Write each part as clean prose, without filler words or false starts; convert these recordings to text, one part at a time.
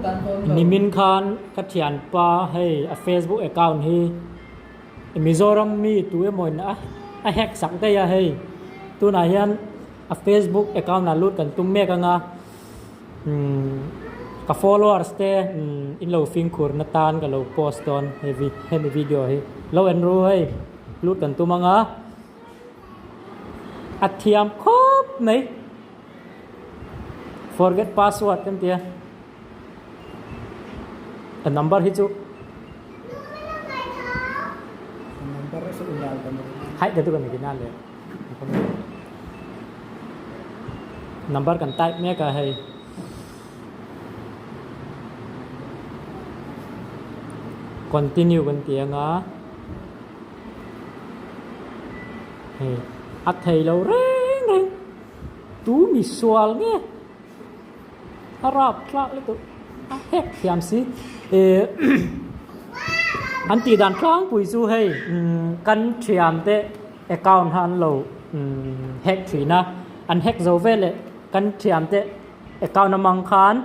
Nimin khan ka thianpa hei a Facebook account hi Mizoram mi tu emaw in a a hack sak daih a hei tunah hian a Facebook account ah lut kan tum mek ang a umm ka followers te umm in lo fimkhur na tan ka lo post dawn hemi video hi lo en ru hei lut kan tum ang a a thiam khawp mai. Forget password kan tia a number hi chu hai te tu kan ni na le number kan type mek a hei continue kan ti anga hei a thei lo reng reng. Tu mi sual nge a rap tlak lutuk a hek thiam si eh an tih dan tlangpui chu hei kan thiam te account kha an lo hack thin a an hack zo vel leh kan thiam te account amang khan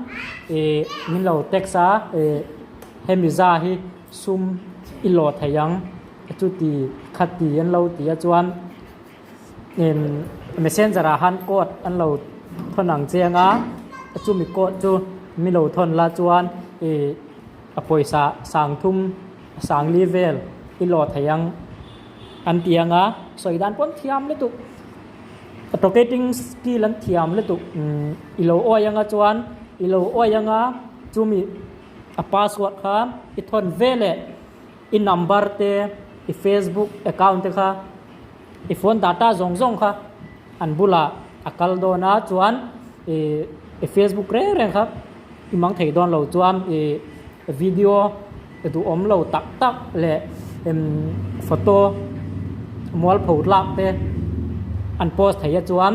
eh min lo text a eh hemi za hi sum i lawh thei ang chuti khati an lo ti a chuan. Messenger ah han code an lo thawn ang chiang a chumi code chu mi lo thawn la chuan ih a pawisa sang thum sang li vel i lawh thei ang an ti ang a sawi dan pawh an thiam lutuk talkating skill an thiam lutuk i lo awi ang a chuan i lo awi ang a chumi a password kha i thawn veleh i number te i facebook account te kha i phone data zawng zawng kha an bulah a kal dawn a chuan ih i facebook reng reng kha i mang thei dawn lo chuan ih video duhawm lo tak tak leh imm photo mualpho tlak te an post thei a chuan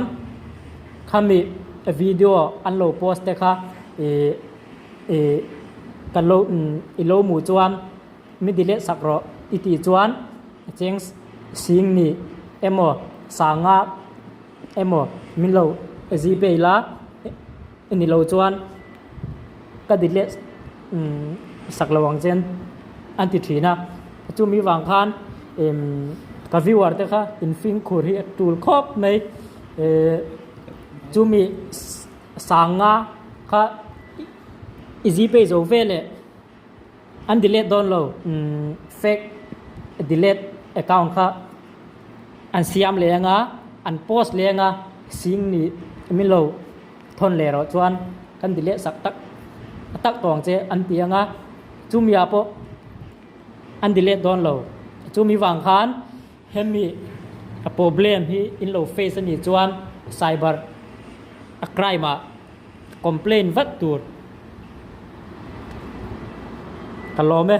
khami video an lo post te kha ih ih kan lo i lo hmuh chuan. Mi delete sak rawh i tih chuan cheng sing nih emaw sanga emaw min lo zipay la i ni lo chuan ka delete sak lo ang che an ti thin a chumi vang khan ka viewer te kha in fimkhur hi a tul khawp mai chumi sanga kha i zipay zo veleh. An delete dawn lo fake delete account kha an siam leh anga an post leh anga sing nih min lo thawn leh rawh chuan kan delete sak tak tak tawh ang che an ti anga chumi ah pawh an delete dawn lo chumi vang khan hemi a problem hi in lo face anih chuan cyber a crime ah complaint vat tur. Ka lawm e.